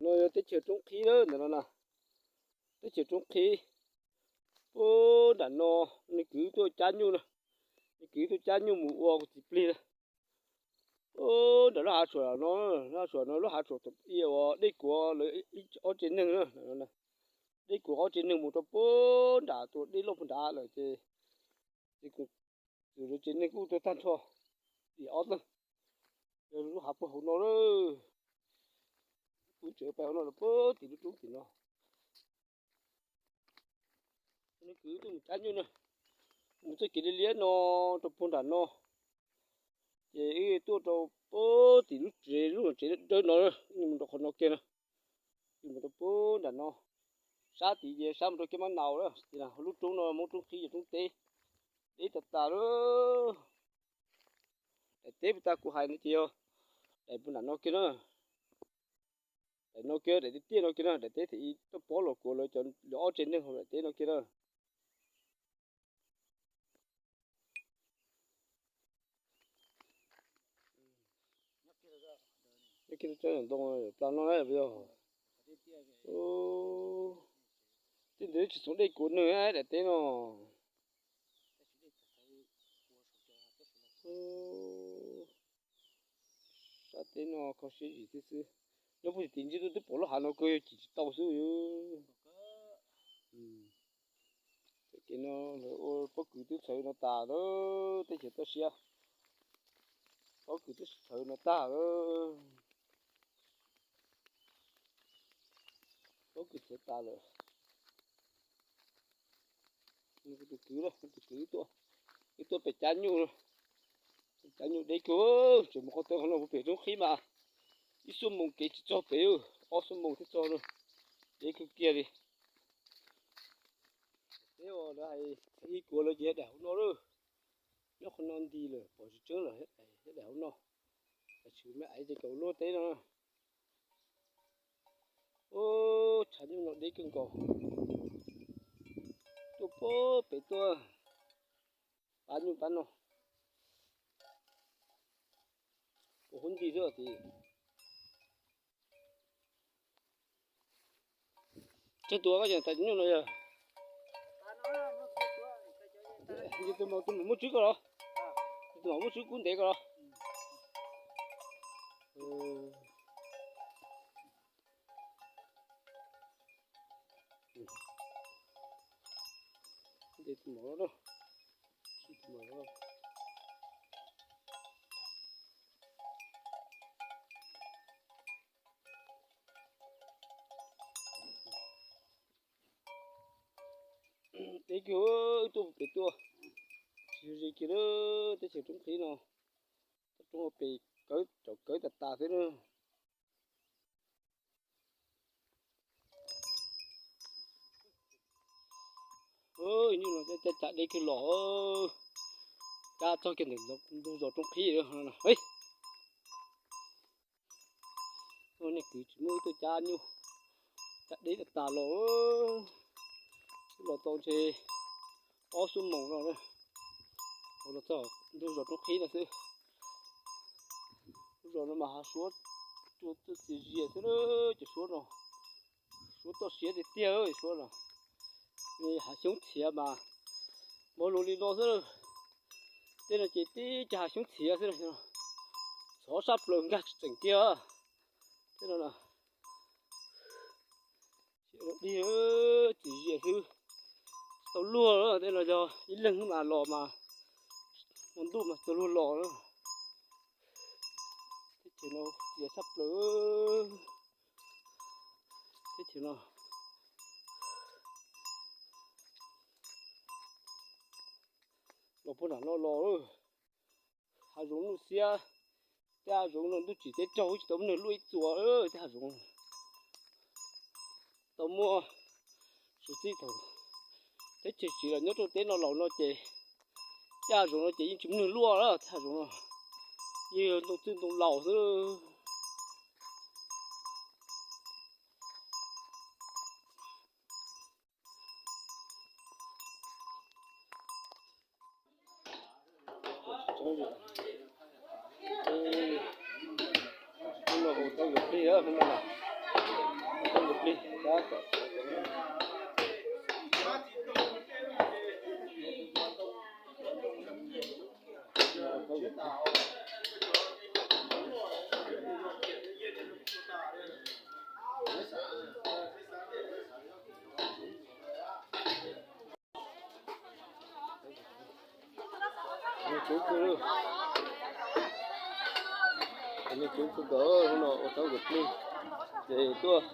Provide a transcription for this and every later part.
No yog teb chaws Roob Qhib lawm ntawm no na. Teb chaws Roob Qhib, puag nram no, nws kwv tuaj cab nyuj na. Nws kwv tuaj cab nyuj mus ua kuv txiv plig na. Puag nram lub hav suam no, lub hav suam no lub hav suam uas dej kuav lawv ob tsev neeg na. Dej kuav ob tsev neeg mus rau puag nram tus dej loj puag nrad lawm ces, ces kuv, lawv tsev neeg kuj tuag tag nrho, dim ob leeg. Yog lub hav puag hauv no lawm, kuv tseem pais hauv no lawm puag tim lub roob tim no. Nws kwv tuaj mus cab nyuj na, mus txoj kev liab liab no rau puag nram no, ces wb tuaj rau puag tim lub tsev, lub tsev dawb no, mus rau qhov no kiag na, mus rau puag nram no, sab tid ces sab mus rau kiab mab nau lawm, ces lub roob no Moob Roob Qhib yog roob teb, deb tas tas lawm. Daim teb puag ta kuv hais no ces yog daim puag nram no kiag na. Daim no kiag, daim tiaj tiaj no kiag na, daim teb thaum ub tuaj pob los kuav lawv cov, lawv ob tsev neeg hauv daim teb no kiag na. Nyob kiag tsob ntoo plas no yog, tej ntawd tsis txhoov dej kuav neeg daim teb no. Sab teb no kho siab zim thiab xwb. Nyob puag tim ntsis tuaj twb pom lub hav no kawg, yog cim tsis tau xwb. Txoj kev no lawv ua pob kws twb txhawv no tas lawm, teb chaws toj siab, pob kws twb txhawv no tag lawm. Pob kws txhawv tas lawm. Kuv tus kwv, kuv tus kwv tuaj, wb tuaj pem cab nyuj, cab nyuj deb kawg, tseem mus qhov tod, qhov no puag pem Roob Qhib mas ib xuab moos kev tsis txog pem, ob xuab moos thiaj txog na, deb kawg kiag li. Teb uas lawv hais ib kuav lawv ces yog daim hauv no lawm, nyob qhov no nti lawm pom tsis tseeb lawm, yog daim hauv no, tam sim me aiv ces kaum luaj teb no. Ub, tshav nyuj no deb kawg nkaus. Tuaj puag pem tuaj pab nyuj pab no, ua huab nti xwb os. Tsawg tus koj cov tas nyuj no yog? Yus tus maum, tus maum muab tswb koj los? Yus tus maum muab tswb kub ntev koj los? Ntev tus maum los. Deb kiag, wb tuaj pem tuaj, tsis yog ze kiag lawm, teb chaws Roob Qhib no, toj roob pem kawv, cov kawv tas tas xwb na. Nyuj no cab cab deb kiag los, cab txog kiag ntawm ntug zos Roob Qhib. Nej kwv tsis muaj wb tuaj cab nyuj, cab deb tas tas los, los tau ntshe ob xuab moos no, los txog ntug zos Roob Qhib no xwb. Lub zos no mas hav suav tuaj txias zias xwb, cov suav no, suav toj siab tiag tiag suav no. Hav xyoob txhiav mas mos lus li no xwb. Tej no ces tib cag hav xyoob txhiav xwb, txhov sab plaws nkag tsis tseem kiag. Tej no dig txias zias xwb, tsis tau luag. Tej no yog ib leeg mas los mas hmo ntuj mas txog luag los. Teb chaws no txias sab plaws. Teb chaws no los puag nram no los, hav zoov nuj xiab. Tej hav zoov no ntuj tsim teb raug tsis tau muaj neeg luaj ib txuas. Tej hav zoov tau muaj, suav txij thaum teb chaws tsim los nyob rau teb no laus no ces tej hav zoov no ces yeej tsis muaj neeg luaj. Tej hav zoov no yeej yog ntoo txwj ntoo laus xwb. Hnub no kuv tau yuav plig hnub no. Plig tab tom. Coob kawg, coob kawg nkaus, hnub no ua tau nkawd plig ces tuaj.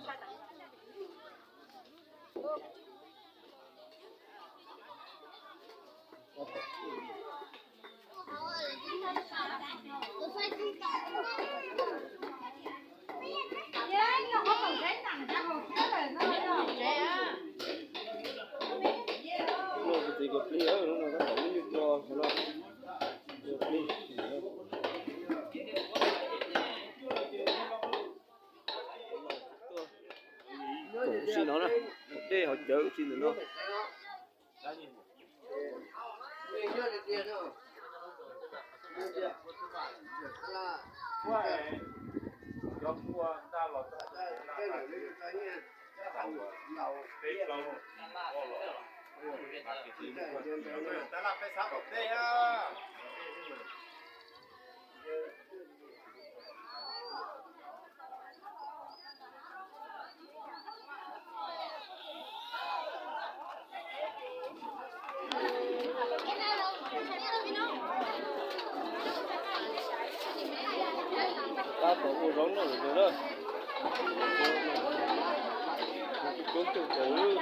Hnub no kuv txiv nkawd plig, hnub no tab tom muab nyuj tso no. Koom ua si no na, dej ho cawv ua si ntawm no. Tab tom ua zaub noj lawm na. Coob kawg nkaus.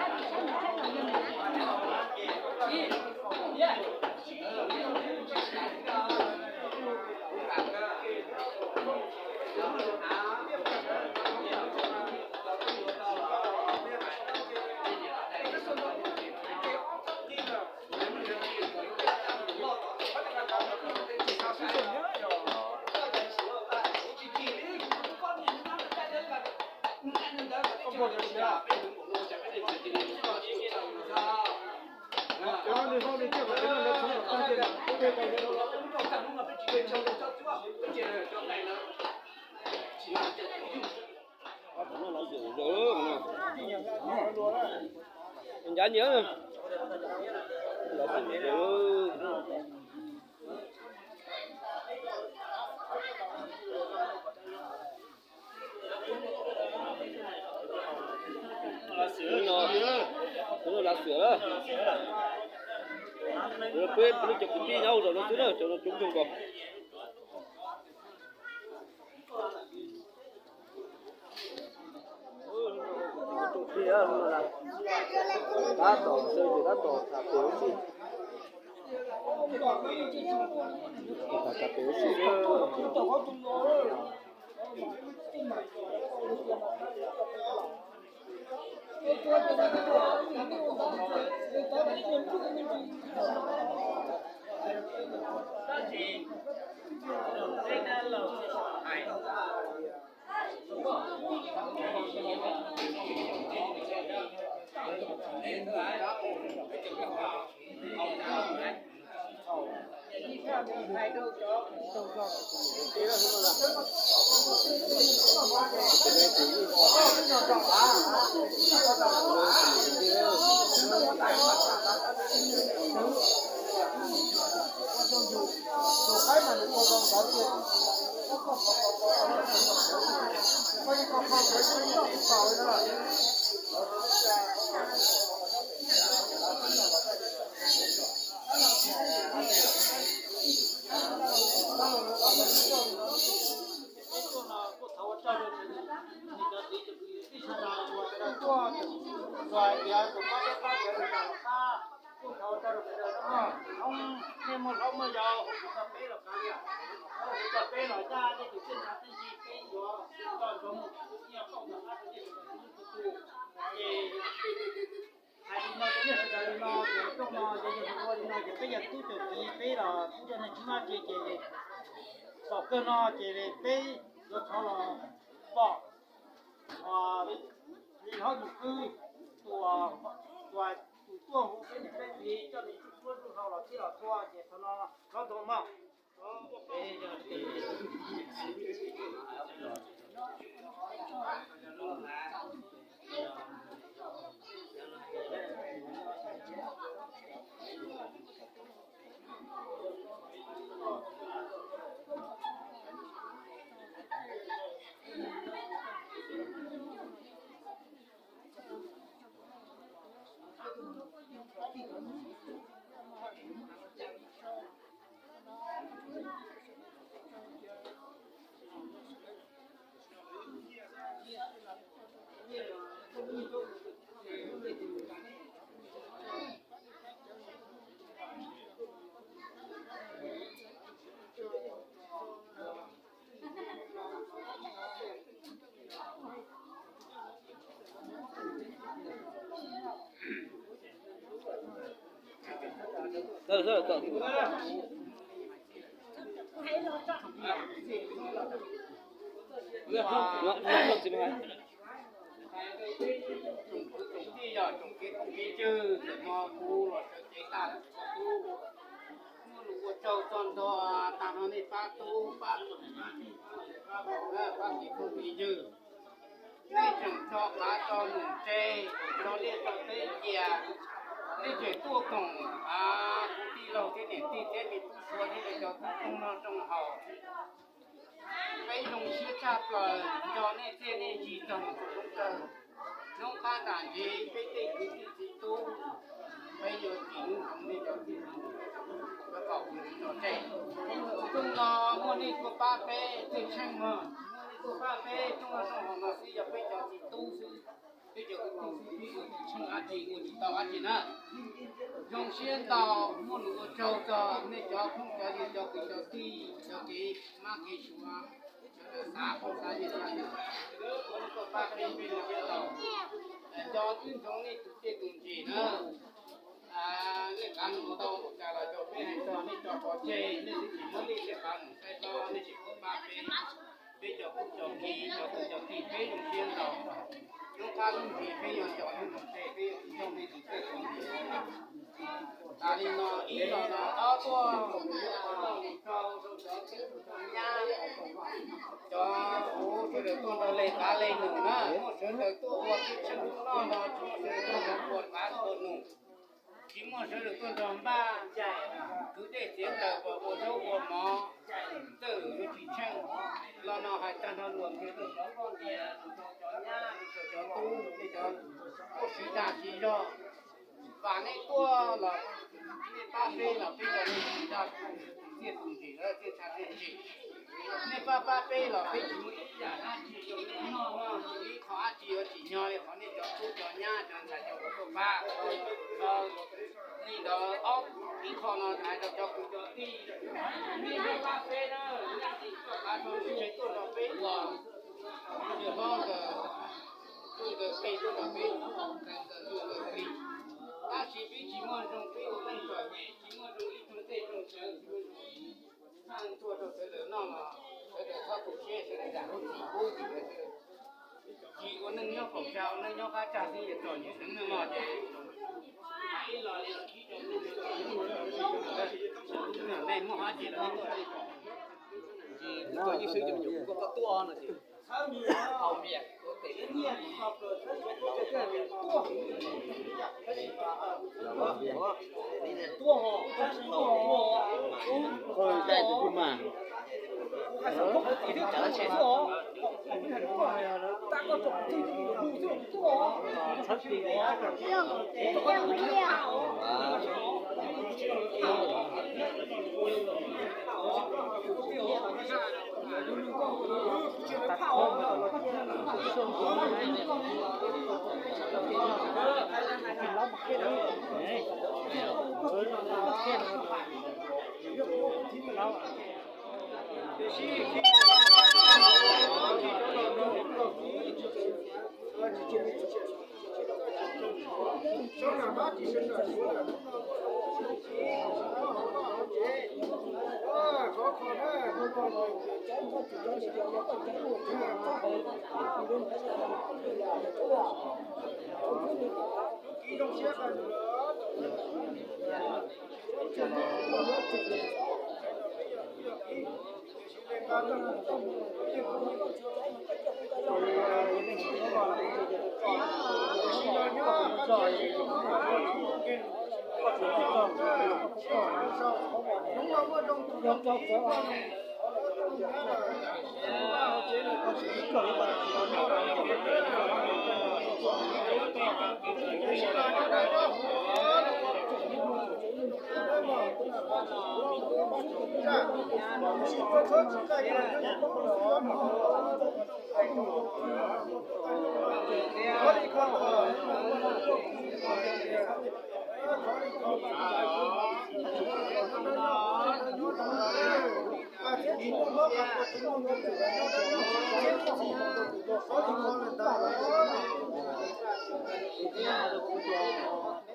Ncav nyiam. Hnub no lav xiam lawm. Peb lub cov kwv tij nyob hauv zos no xwb na, cov no coob kawg nkaus. Tab tom xwb ces tab tom tham pem ua si. Tham pem ua si. Nej muaj hlob muaj yau, peb los kav liam, peb los caj, nej tus txiaj ntsha txiaj ntsig peb yuav coj mus ua ib qauj tom qab rau nej sawv daws txhua tus. Ces hais li no rau nej sawv daws li no, ces rooj no ces yog ua li no ces peb yog tub cov txiv peb los tub rau nej tsis maj ke ces pom kawg no ces peb yuav thov los pom li hlob tus kwv, tus, tus tuaj hu peb niam peb txiv coj nws tsuj duab tsuj hlauv los thiab los txhua ces thaum no hlob ntxoov mog. Tsoom kwv tsoom tij yog tsoom kev cwj, ntawm no kuv los sawv cev tag lawm, muaj lus ua tsaug txog nrho tag nrho nej pab tub pab, pab kev cwj. Nej tseem tso qav tso num tsev, tso liaj tso teb cia, nej tseem tuaj koom kuv tij laug thiab niam tij thiab me tub suav thiab cov tub roog noj roog haus. Peb zoo siab tshaj plaws nco nej txiaj nej ntsig txog mus rau hnub kawg. Hnub qab nram ntsis peb tej kwv tij txiv tub, peb yuav tsis hnub zoo nej cov txiaj txij, kom kuv tsis tso tseg. Rooj no muaj nej tuaj pab peb tej tsheej mog, muaj nej tuaj pab peb rooj no rooj haus no xwb yog peb cov txiv tub xwb, peb cov kwv tij xwb, peb yuav tsis tsheej dab tsi, ua tsis tau dab tsi na. Zoo siab ntau, muaj lus ua tsaug txog nej cov phooj cov ywg, cov kwv cov tij, cov kev mab kev suav, sawv daws xav phooj xav ywg, muaj nej tuaj pab peb, peb zoo siab ntau. Cov twb ntsoov nej tus txiaj tus ntsig na, nej qav num ntau npaum cas los cov peb hais txog nej tso pov tseg, nej twb tsis muab nej tej qav num saib hlob, nej tsis tuaj pab peb. Peb cov kwv cov tij, cov kwv cov tij peb zoo siab ntau. Lub qab lub ntsis peb yuav cov lub num tsev, peb yuav tsis coj nej tus txiaj tus ntsig. Tas li no ib los no ob tuaj, cov tub cov nyab, cov kuv sawv daws tuaj nrog leg qav leg num na, muaj sawv daws tuaj ua teb tsheej noj no, tsis muaj sawv daws tuaj nrog ua qav ua num, tsis muaj sawv daws tuaj nrog npaj kwv dej txiav taws, ua zaub ua mov, txawj yuav tsis tsheej. Los no hais tag nrho luag ntxhi rau cov poj niam, rau cov nyab, rau cov tub, nej cov tuaj siv dag siv zog. Vam nej tuaj los nej pab peb los peb cov nej tsis dag tus txiaj tus ntsig, lawv txiaj tha txiaj ntsig. Nej pab pab peb los peb tsis muaj ib yam dab tsi rau nej noj, ib qho dab tsi yuav tsim nyog li qhov nej cov tub cov nyab cov ntxhais cov uas tuaj pab. Li ntawd ob ib qho no hais rau cov kwv cov tij, nej pab peb na, nej tij tuaj pab rau tsev tuaj rau peb ua, niam hlob nkawd, nkawd plig tuaj rau peb, nkawd nkawd plig. Tab sis peb tsis muaj zoo, peb ua neej txom nyem, tsis muaj zoo ib tug dej tug cawv, tsis muaj zoo ib tug txhaj tuaj rau sawv daws noj los sawv daws txhob tu siab, sawv daws zam lub txim pub, tsis ua neej nyob qaum tsa, ua neej nyob qab tsag xwb, yog txom nyem heev no ces ib los li nej muaj hab ces los tuaj. Ces koj yeej sawv tsees me nyuam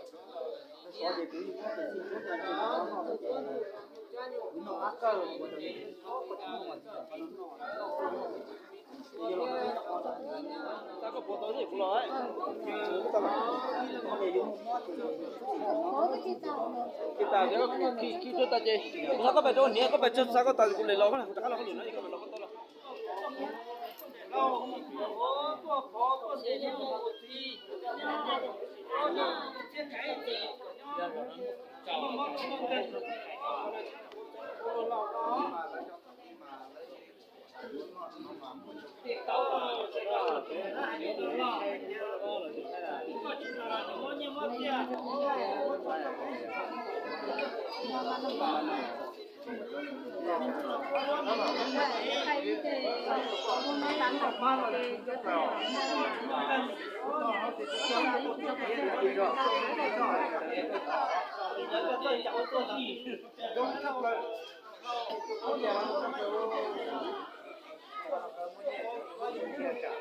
kuv koj tuaj no ces. Koj pais rau hniav, koj pais tso xav koj tas kuv lem los, rov qab los hauj lwm no, koj pais los koj tau los. Kuv los nrov xwb xwb thiab, nrog tsis tau lub li. Los kom lub xaim tau los li os. Lub xaim tau,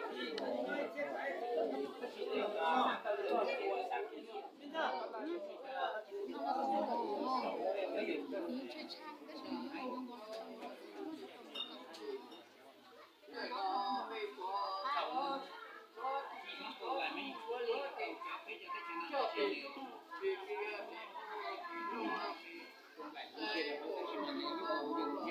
lub xaim tau,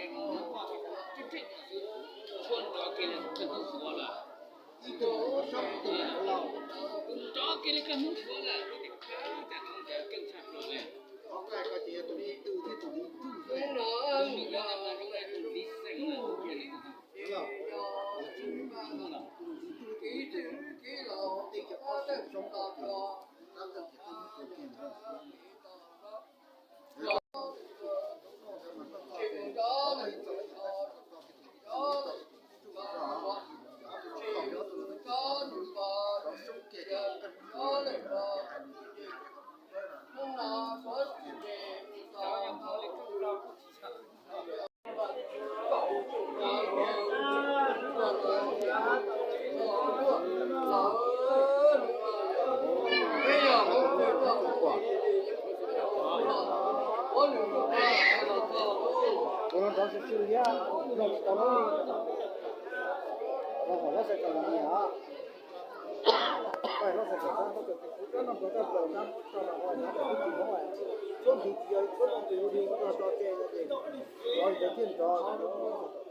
kuv rab no nrov tau plaws rab tau los, tub tsis Hmoob, txhua ntiv tsis yog txhua leej twg li, koj tso tseg ces nrov li ntawd thiaj nrov.